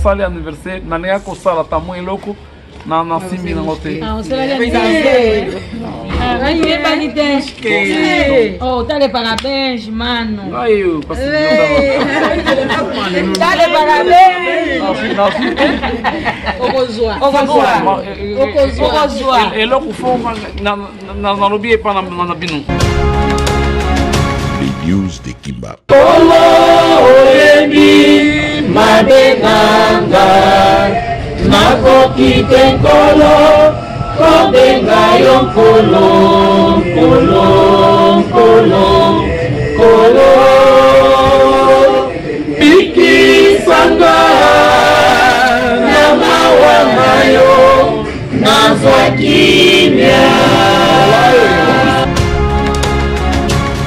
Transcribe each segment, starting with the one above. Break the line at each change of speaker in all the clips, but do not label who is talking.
Nasali anniversaire, nalingaki kosala ata mwa eloko na nasimbi nango te.
Ah, Oyebani te. Oh, tale parabéns, mano.
Ngai oyo parce
Tale parabéns. Okozwa. Okozwa. Okozwa.
Eloko fo nalobi epa na bino.
Les news de Kimba.
Kolo oyebi mabe nanga nakoki te nkolo kobenga yo nkolo nkolo nkolo nkolo bikisanga na mawa na yo nazwa kimia.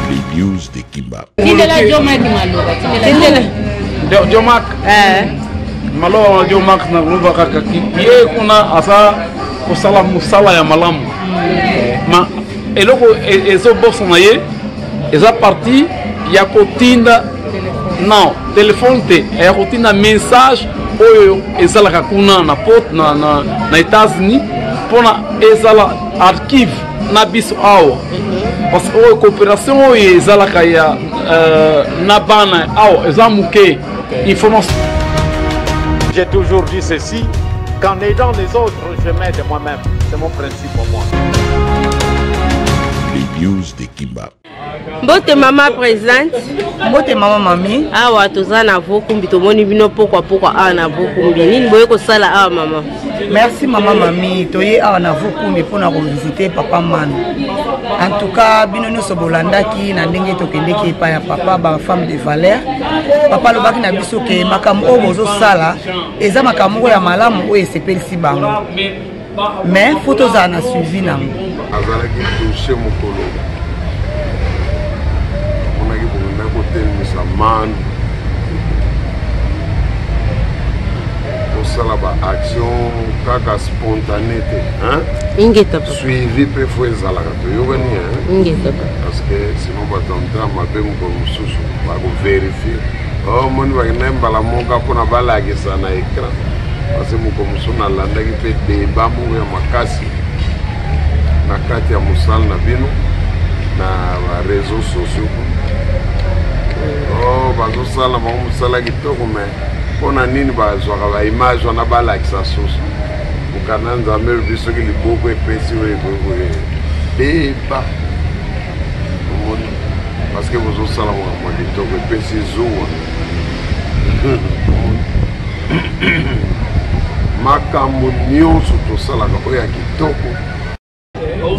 Les news de Kimba.
Tindela Jomak maloba. Tindela.
Jomak.
Eh.
Maloba wa Jomak na koloba kaka ye kuna aza kosala mosala ya malamu. Ma eloko e, ezobosana ye eza parti ya kotinda non telefone te ya kotinda message oyo ezalaka kuna na pot na, na, na états-unis mpona ezala archive na biso awa parce que oyo coopération oyo ezalaka ya euh, na bana awa eza moke information.
J'ai toujours dit ceci, qu'en aidant les autres, je m'aide moi-même. C'est mon principe pour moi.
Les news de Kimba.
Mbote mama presidente.
Mbote mama mami.
Awa toza na Vokumbi, tomoni bino pokwa pokwa awa na Vokumbi. Nini boye kosala awa mama?
Merci mama mami, toye awa na Vokumbi mpona kovisite papa Manu. En tout cas bino nyonso bolandaki na ndenge tokendeki epai ya papa ba femme de valeur. Papa alobaki na biso ke makambo oyo bozosala eza makambo moko ya malamu oyo esepelisi bango. Mais faut tozala na suivi nango.
Azalaki touche mokolo amonaki bokenda kotelemisa manu kosala ba action kaka spontane te hein?
Ingeta papa.
Suivi mpe fo ezalaka toyokani hein?
Ingeta papa.
Parce que sinon bato ya motema mabe mokolo mosusu bakoverifie omoni oh, bakendaki mbala moko mpona balakisa na écran parce mokolo mosusu nalandaki mpe deba moko ya makasi na kati ya mosala na bino na bareseau sociaux oh, bazosala bango mosala kitoko me mpo na nini bazwaka baimage wana balakisa susu mokanda nzambe elobi soki liboko epesi oyo ekoki deba omoni parce que bozosala makambo ya kitoko epesi zuwa makambo nyonso tosalaka oyo ya kitoko.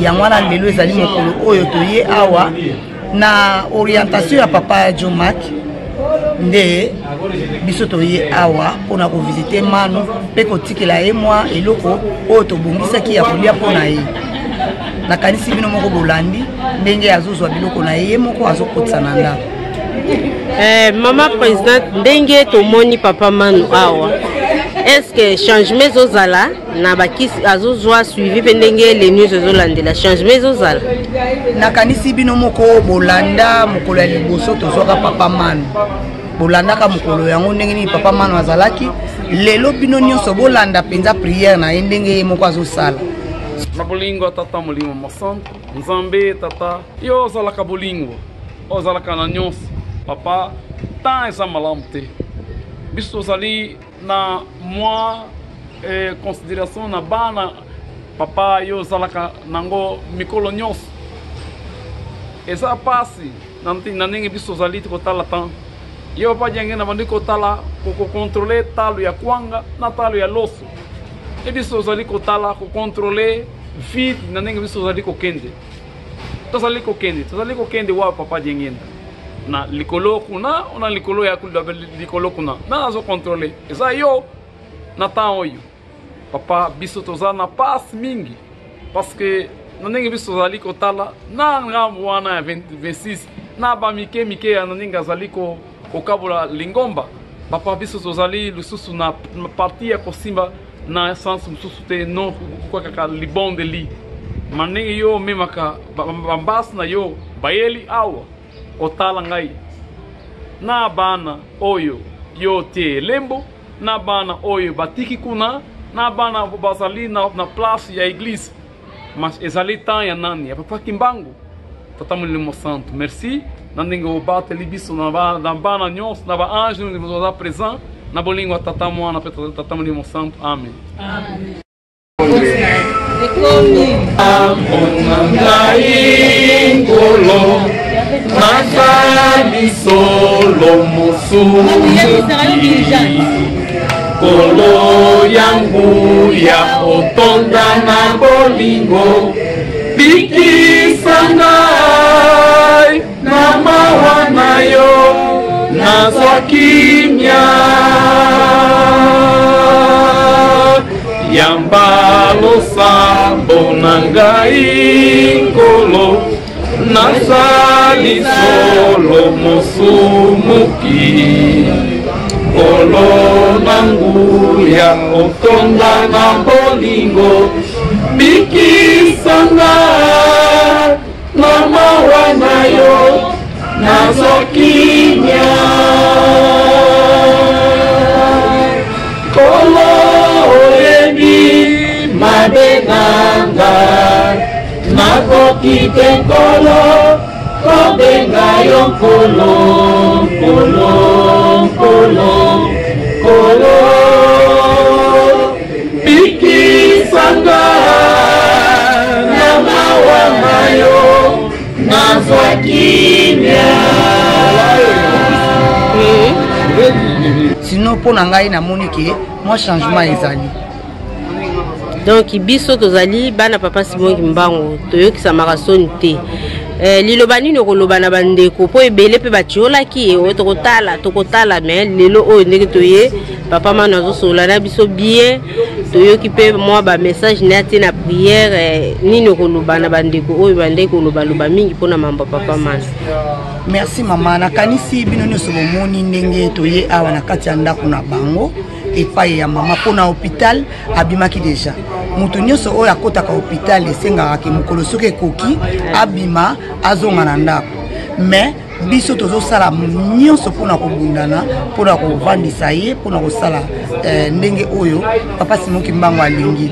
Yango wana lelo ezali mokolo oyo toye awa na orientation ya papa Jomak nde biso toye awa mpona kovisite Manu mpe kotikela ye mwa eloko oyo tobongisaki ya kolia mpo na ye. Nakanisi bino moko bolandi ndenge azozwa biloko na ye ye moko azokotisa na ndako.
Eh, mama présidente, ndenge tomoni papa Manu awa, est-ce que changement ezozala na bakisi azozwa suivi mpe ndenge les news ezolandela changement ezozala?
Nakanisi bino moko bolanda mokolo ya liboso tozwaka papa Manu, bolandaka mokolo yango ndenge nini papa Manu azalaki. Lelo bino nyonso bolanda mpenza prière na ye ndenge ye moko azosala.
Na bolingo ya Tata Molimo Mosantu, Nzambe Tata, yo ozalaka bolingo, ozalaka na nyonso. Papa, temps eza malamu te, biso tozali na mwa eh, considération na bana. Papa, yo ozalaka nango mikolo nyonso. Eza pasi na ndenge biso tozali kotala temps. Yo papa Diange na bandi kotala kokontrole talo ya kwanga na talo ya loso. E biso tozali kotala kokontrole vide na ndenge biso tozali kokende. Tozali kokende, tozali kokende wa papa Diangenda. Na likolo kuna, na likolo ya likolo kuna. Na nazo contrôler. Eza yo na temps oyo. Papa, biso toza na passe mingi. Parce que na ndenge biso tozali kotala na ngambo wana ya 26 na ba mike mike ya na ndenge azali kokabola lingomba. Papa, biso tozali lisusu na parti ya kosimba na sens mosusu te, non kaka libondeli. Ma ndenge yo omemaka bambasi na yo bayeli awa otala ngai na bana oyo yo tie elembo. na bana oyo batiki kuna na bana bazali na, na place ya eglise mas ezali temps ya nani ya papa kimbangu tata molimo santo merci na ndenge obateli biso na bana nyonso na baange baza présent na bolingo ya tata mwana mpe tata molimo santo amen, amen.
Mpona ngai nkolo nasali solo mosusu nkolo ya nguya otonda na bolingo bikisa ngai na mawa na yo nazwa kimia yamba losambo na ngai nkolo nasali solo mosumuki nkolo na nguya otonda na bolingo bikisa ngai na mawa na yo nazwa kimia nkolo oyebi mabe na ngai nakoki te nkolo kobenga yo nkolo nkolo nkolo nkolo bikisa nga na mawa na yo nazwa kimia
sinon mpo na ngai namoni ke mwa changement ezali.
Donc biso tozali bana papa Simon Kimbangu, toyokisamaka soni te. Eh, liloba nini okoloba na bandeko mpo ebele mpe batiolaki ye oyo tokotala tokotala me lelo oyo ndenge toye papa mano azosolola na biso bien toyoki mpe mwa bamessage na ye na prière eh, nini okoloba na bandeko oyo bandeki kolobaloba mingi mpona mambo ya papa mano?
Merci mama, nakanisi bino nyonso bomoni ndenge toye awa na kati ya ndako na bango epai ya mama mpo na hôpital abimaki deja. Moto nyonso oyo akotaka hôpital esengaka ke mokolo soki ekoki abima azonga na ndako, mais biso tozosala nyonso mpona kobundana mpona kovandisa ye mpona kosala eh, ndenge oyo papa Simon Kimbangu alingi.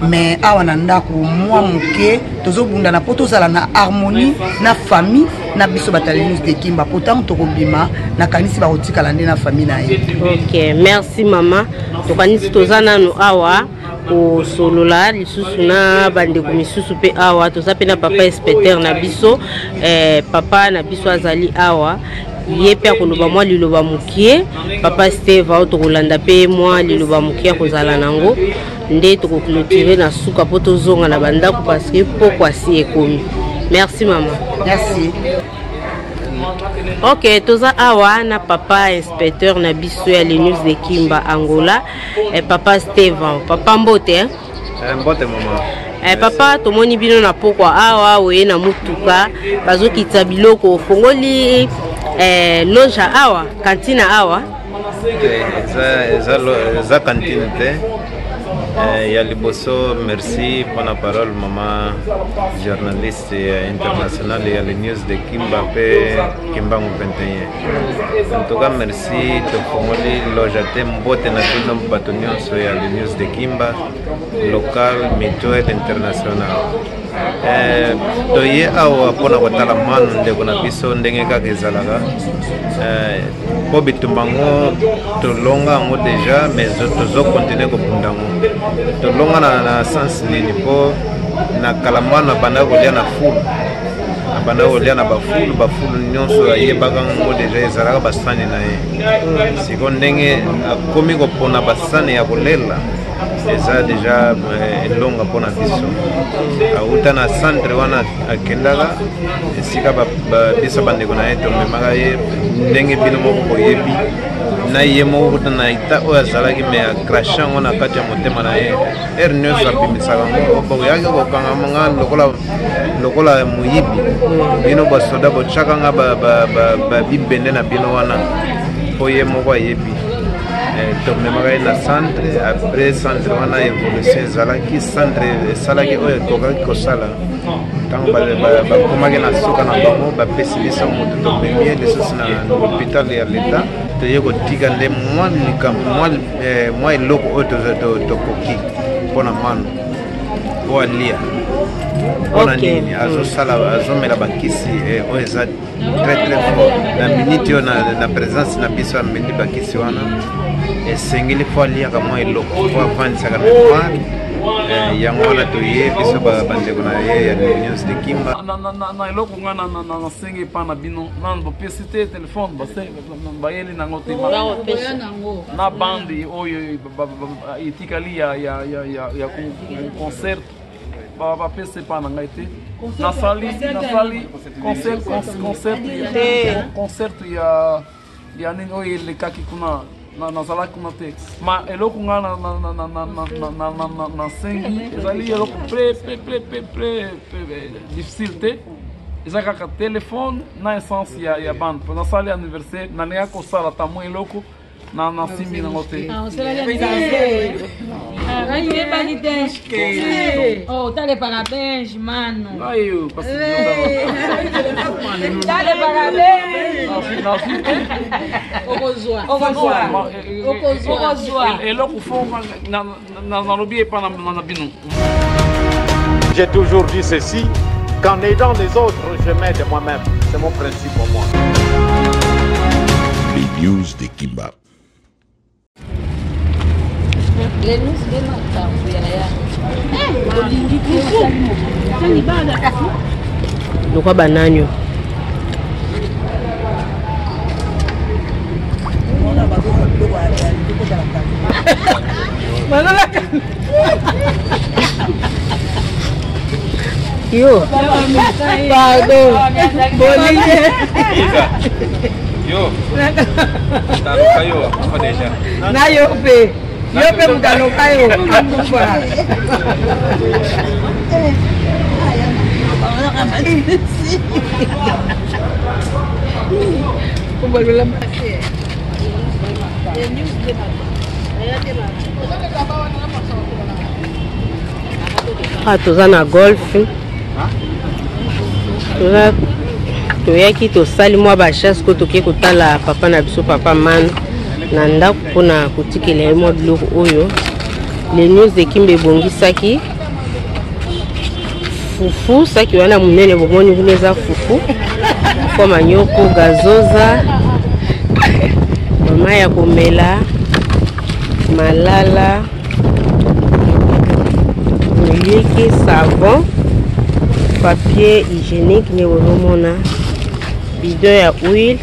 Mais awa na ndako mwa moke tozobundana mpo tozala na harmonie na famille na biso batali de Kimba, po ntango tokobima nakanisi bakotikala nde na famille na ye.
Ok, merci mama. Tokanisi toza nanu awa kosolola lisusu na bandeko misusu mpe awa toza mpe na papa inspecteur na biso eh, papa na biso azali awa ye mpe akoloba mwa liloba mokie. Papa Steve oyo tokolanda mpe mwa liloba mokie akozala nango nde tokoclôturer na suka mpo tozonga na bandako parce que poko asi ekomi. Merci mama.
Merci.
Ok, toza awa na papa inspecteur na biso ya les news de Kimba Angola, eh, papa Steven. Papa mbote eh?
Mbote mama.
Eh, papa tomoni bino na pokwa awa oye na mutuka bazokitisa biloko ofongoli eh, loja awa kantina awa.
Eza kantine te. Ya liboso merci mpona parole mama journaliste ya international ya les news de Kimba mpe Kimbangu 21. En tout cas merci, tofongoli loja te. Mbote na bino bato nyonso ya les news de Kimba local, mutuel, international. Toye awa mpona kotala manu ndeko na biso ndenge kaka ezalaka mpo bitumba yango tolonga yango deja, mais tozokontinue kobunda yango. Tolonga na sens nini? Mpo na kala manu abandaka kolia na fulu, abandaka kolia na bafulu, bafulu nyonso ayebaka yango deja, ezalaka basani na ye. Siko ndenge akomi kopona basani ya kolela eza deja elonga mpona biso. Auta na centre wana akendaka esika biso bandeko na ye tomemaka ye ndenge bino moko boyebi na ye moko kuta na eta oyo azalaki, me acrache yango na kati ya motema na ye. Heure nyonso abimisaka yango boyaki kokanga nga lokola moyibi, bino basoda botyaka nga babibende na bino wana mpo ye moko ayebi. Tomemaka ye na centre. Après centre wana évolution ezalaki, centre esalaki oyo ekokaki kosala. Ntango bakomaki na suka na bango, bapesi biso moto, tomemi ye lisusu na hôpital ya l'État. Toye kotika nde mwa likambo, mwa eloko oyo tokoki mpona Manu po alia. Mpona nini azosala, azomela bakisi oyo eza très très fort. Na minute oyo, na présence na biso, ameli bakisi wana, esengeli fo aliaka mwa eloko po avandisaka mémoire. Yango wana toye biso bandeko na ye ya News de Kimba.
Na eloko nga nasengi epa na bino, nanu bopesi te telefone, bayeli nango te na bande oyo etikali ya concert, bapesi epa na ngai te. Nasali concert ya nini oyo elekaki kuna, nazalaki kuna te. Ma eloko nga nasengi ezali eloko pre pre pre pre pre difficile te, eza kaka telefone na essence ya bande, mpo nasali anniversaire, nalinga kosala ta mwa eloko na nasimbi nango te.
Oyebani te. Oh, tale parabéns, mano.
Ngai
Tale parabéns. Okozwa. Okozwa. Okozwa.
Eloko fo nalobi epa na bino.
J'ai toujours dit ceci, qu'en aidant les autres, je m'aide moi-même. C'est mon principe pour moi.
Les news de Kimba.
Les news de makambo ya.
Lokwa banani oyo? Yo, pardon, bolinge.
Yo naluka yo akufa deja.
Na yo mpe, yo mpe moto aloka yo akufa.
Awa toza na golf, toza toyaki tosali mwa bachasse ko toke kotala papa na biso, papa Man, na ndako mpona kotikela ye mwa biloko oyo Les News de Kimba ebongisaki. Fufu, saki wana monene bomoni kuna eza fufu fo manyoko, gazoza, mama ya komela, malala, miliki, savon, papier hygiénique nde bozomona, bidon ya huile,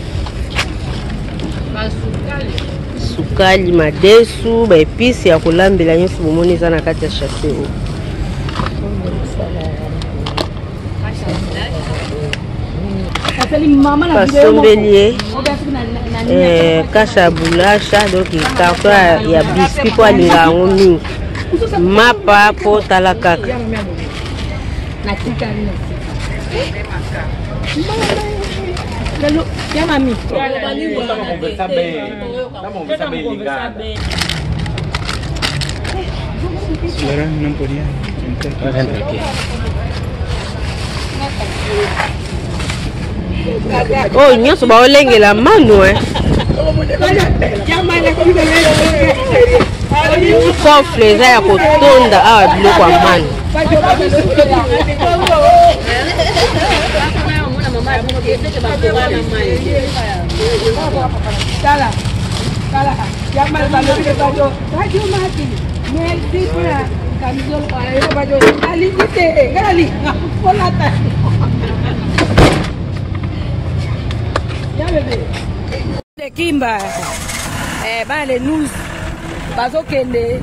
sukali, madesu, baepice ya kolambela, nyonso bomoni eza na kati ya chasse oyo. Basombeli ye kasha ya bulasha, donc carton ya biscuit mpo alinga yango mingi, mapa mpo tala kaka.
Ya mami.
Oyo nyonso baolengela manu, eh. Coffre eza ya kotonda awa, biloko ya manu.
Tala, tala, ya mali balobi ke bato bajo maki merci mpona camisole wana. Yo bajo alingi te, ngai nalinga kolata ya bebe de Kimba. Bana le news bazokende,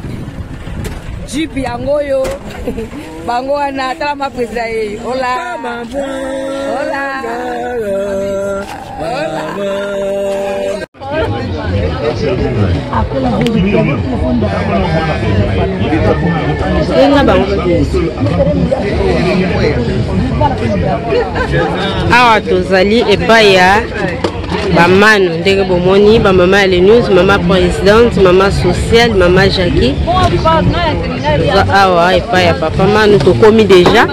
jeep yango oyo, bango wana. Tala ma président ye. Hola, hola, hola.
Benga bango. Awa tozali epai ya bamano, ndenge bomoni bamama ya Le News, mama présidente, mama sociale, mama Jackie. Toza awa epai ya papa Manu, tokomi deja,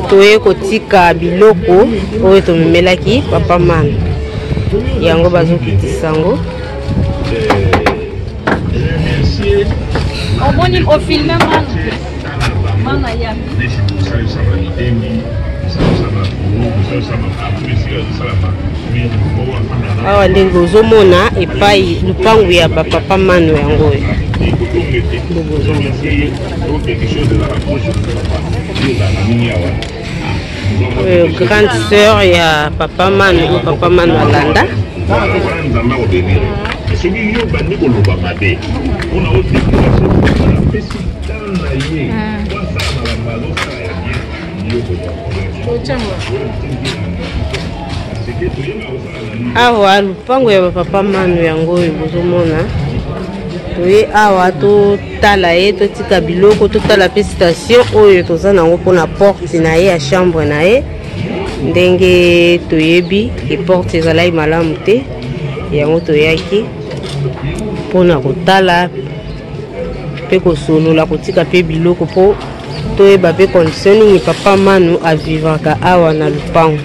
toye kotika biloko oyo tomemelaki papa Manu, yango bazokitisa yango.
Moni ofilme manu mana yambi
awa ndenge ozomona epai lupangu ya bapapa mano yango oyo oyo grande sœur ya papa mano oyo papa mano alanda.
Soki yo obandi koloba mabe mpona odécourage, apesi temps na ye po asala makambo azosala ya bien, yo
Awa lupango ya bapapa mano yango oyo bozomona. Toye awa totala ye, totika biloko, totala mpe station oyo toza nango mpona porte na ye ya chambre na ye. Ndenge toyebi ke porte ezalaki malamu te, yango toyaki mpona kotala mpe kosolola, kotika mpe biloko mpo toyeba mpe condition nini papa Manu avivaka awa na lupango.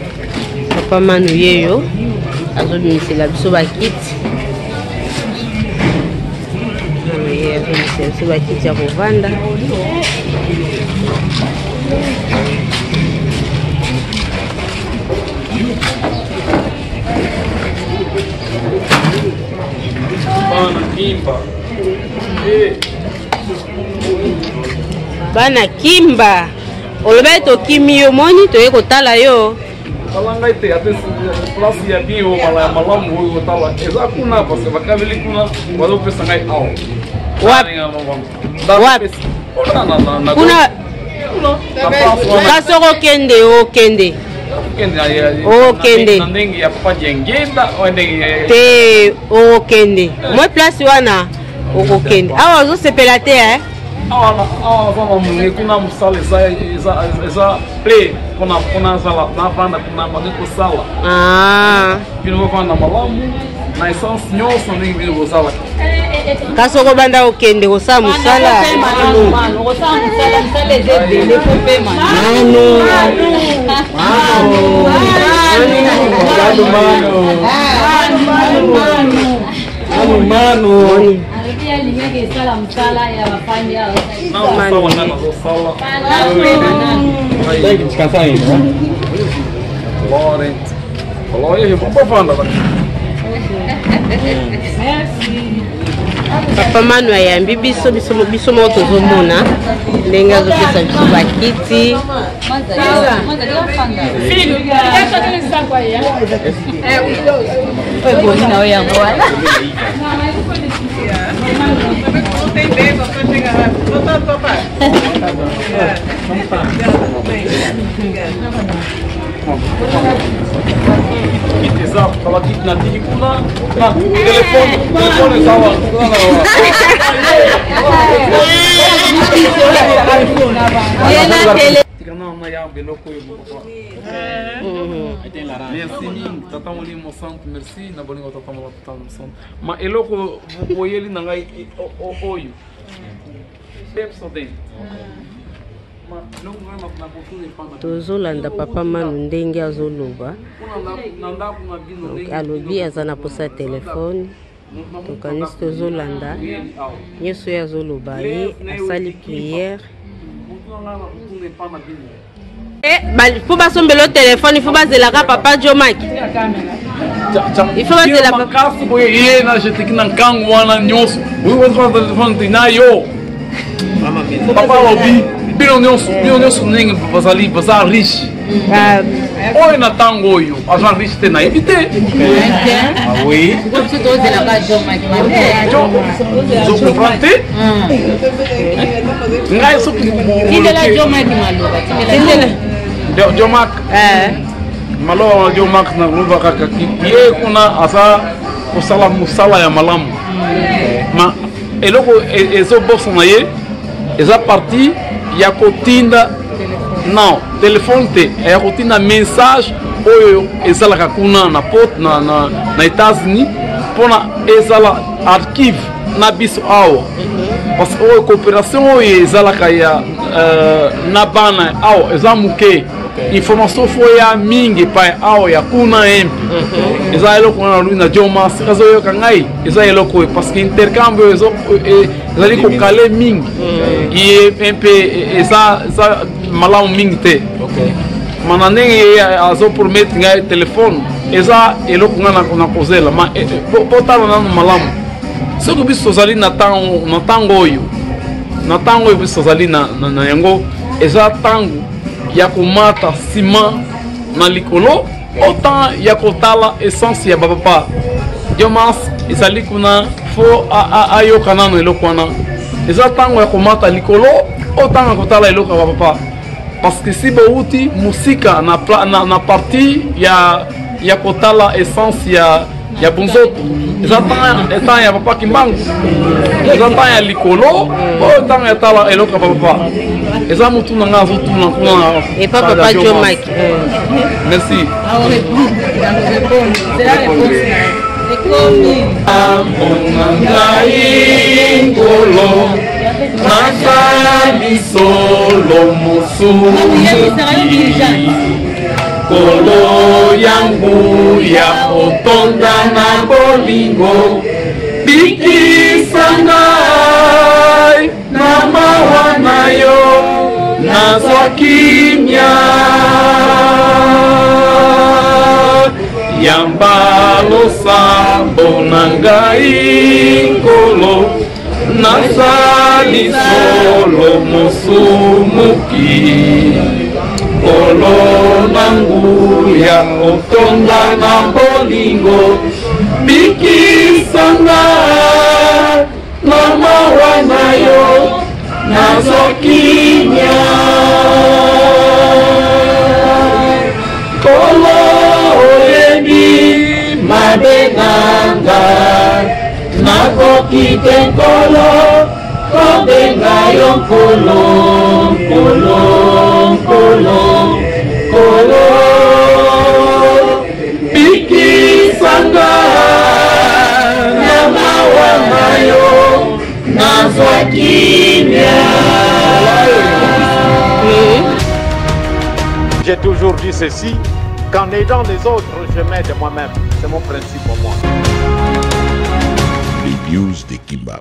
Papa Manu yeyo azobimisela biso bakiti. Manu ye azobimisela biso bakiti ya kovanda.
Bana Kimba. Eh.
Bana Kimba, olobaki tokimi yo, moni toye kotala yo.
Tala ngai te, ate place ya bien oyo mala ya malamu oyo kotala eza kuna, parce bakabeli kuna, bazopesa ngai awa.
Wapi? Wapi? Kuna kasi okokende, okende, okende
ndenge ya papa Diengenda, ndenge
te, okokende moi place wana, okokende awa ozosepela te eh?
Awa awa aza na monge kuna, mosala eza eza eza ple mpona mpona azala navanda kuna, bandi kosala.
Ah.
Bino bovanda malamu na essence nyonso ndenge bino bozalaka.
Kasi okobanda kokende kosala mosala.
Okosala mosala, mosala eza ebele po pema.
Manu.
Manu manu.
Alobi alingaki esala mosala ya bafandi awa.
Na mosala nga nazosala.
Tem que descansar ainda, né?
Laurent Olha, bovanda.
Papa Manu ayambi biso, biso biso moko tozomona ndenge azopesa biso bakiti.
Ebongi na yo yango wana.
Kiti eza bakiti natiki kuna na telefone, telefone eza wana. Tika na ya biloko oyo, papa. Merci mingi, tata molimo santu. Merci na bolingo, tata molimo, tata molimo santu. Ma eloko boyeli na ngai oyo Pepsodent. Ma eloko ngai na kotuna epa na
Tozolanda papa Manu ndenge azoloba.
Kuna na ndako na bino
Donc
ndenge
alobi aza na posa ya telefone. Tokanisi tozolanda nyonso oyo azoloba. Ye asali prière.
Motu na ngai na kotuna epa na bino.
Mpo basombela yo telefone, il faut bazelaka papa Jomak, il faut bazela.
Makasi boye ye na jeteki na nkangu wana nyonso oyo telefone te na yo. Papa alobi bino nyonso, bino nyonso ndenge bazali, baza riche. Oyo na ntango oyo aza riche te, nayebi te.
Oui.
Biso tozelaka Jomaki mabe.
Ozocomprendre te ngai soki
Tindela Jomaki maloba, tindela.
Jomak maloba, Jomak nakoloba kaka ye kuna aza kosala mosala ya malamu, ma eloko ezobosana ye eza parti ya kotinda, non, telefone te, ya kotinda message oyo ezalaka kuna na pot na États-Unis mpona ezala archive na biso awa, parce que oyo coopération oyo ezalaka ya na bana awa eza moke. Information fo ya mingi epai awa ya kuna mpe eza eloko wana nalobi na Jomas azoyoka ngai, eza eloko oyo parce que intercambe oyo Ezali kokale mingi. Ye mpe eza eza malamu mingi te. Ma na ndenge ye azopromettre ngai telefone, eza eloko ngai nakozela. Ma botala nanu malamu, soki biso tozali na ntango, na ntango oyo, na ntango oyo biso tozali na yango, eza ntango ya komata nsima na likolo, autant ya kotala essence ya bapapa Diomas ezali kuna. Fo ayoka nano eloko wana. Eza ntango ya komata likolo, autant ya kotala eloko ya bapapa, parce que si bouti mosika na partie ya kotala essence ya bonzoto, eza temps ya papa Kimbangu, eza temps ya likolo oyo, ntango ya tala eloko ya papa. Eza motu na ngai azotuna kuna na
Epa papa Jomak.
Merci. Mpona ngai, Nkolo, nasali solo mosumuki. Nkolo ya nguya, otonda na bolingo, bikisa ngai na mawa na yo, nazwa kimia. Yamba losambo na ngai, Nkolo, nasali solo mosumuki. Nkolo na nguya, otonda na bolingo, bikisa ngai na mawa na yo, nazwa kimia. Nkolo, oyebi mabe na ngai, nakoki te, Nkolo, kobenga yo Nkolo, Nkolo, Nkolo, Nkolo. Bikisa ngai na mawa na yo, nazwa kimia.
J'ai toujours dit ceci, qu'en aidant les autres, je m'aide moi-même. C'est mon principe pour moi.
Les news de Kimba.